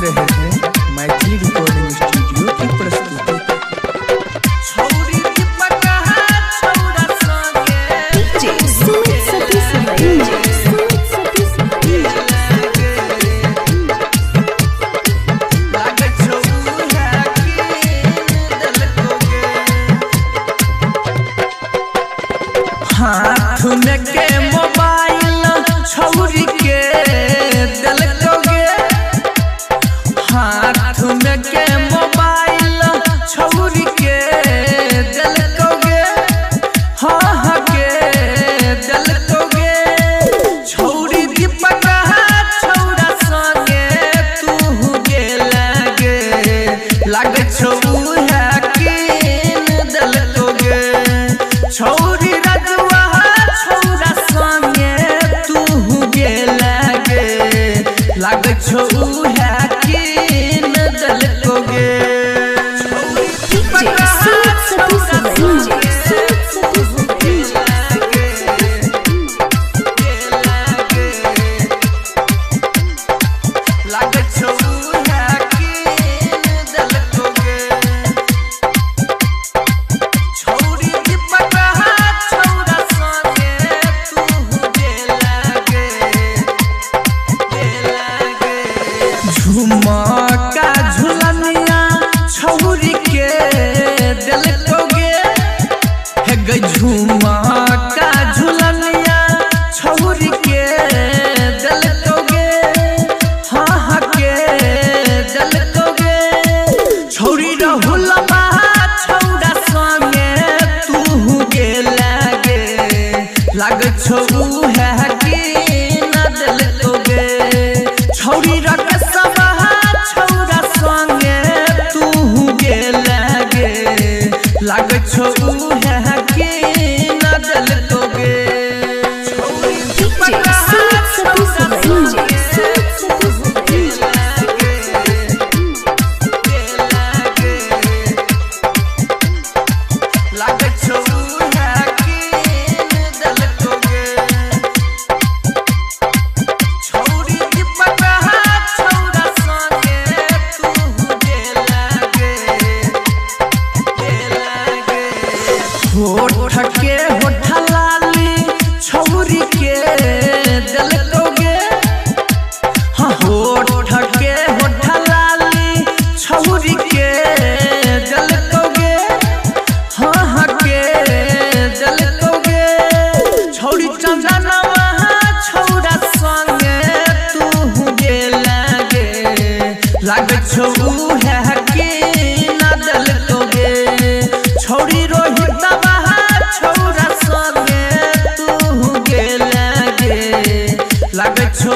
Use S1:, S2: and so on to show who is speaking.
S1: रहे हैं Maithili recording studio की प्रस्तुति।
S2: हाथ में के मोबाइल छौरी के देलको गे, हाथ में के मोबाइल छौरी के देलको गे, हाँ हाँ के देलको गे। छौरी दीपक छौरा संगे तू गे लागे, लागे छौ है कीन देलको गे। छौरी लागे छौ है कीन देलको गे। लागे छौ है कीन देलको गे। छौरी दीपक छौरा संगे तू गे लागे, झुमका झुलनिया छौरी के देलको गे, हे गई झुमका झुलनिया छौरी के देलको गे, हाँ हाँ के देलको गे। छौरी रहुलमा छौरा संगे तू गे लागे, लागे छौ है की न देलको गे। छौरी लागे छौ है की न देलको गे। लागे छौ है की न देलको गे। छौरी दीपक छौरा संगे तू गे लागे, होठ के होठ लाली छौरी के देलको गे, हाँ होठ के होठ लाली छौरी के देलको गे, हाँ हाँ के देलको गे। छौरी चंदनवा छौरा संगे तू गे लागे, लागे छौ है की न देलको गे। छौरी रोहित छौरा संगे तू गे लागे, लागे छौ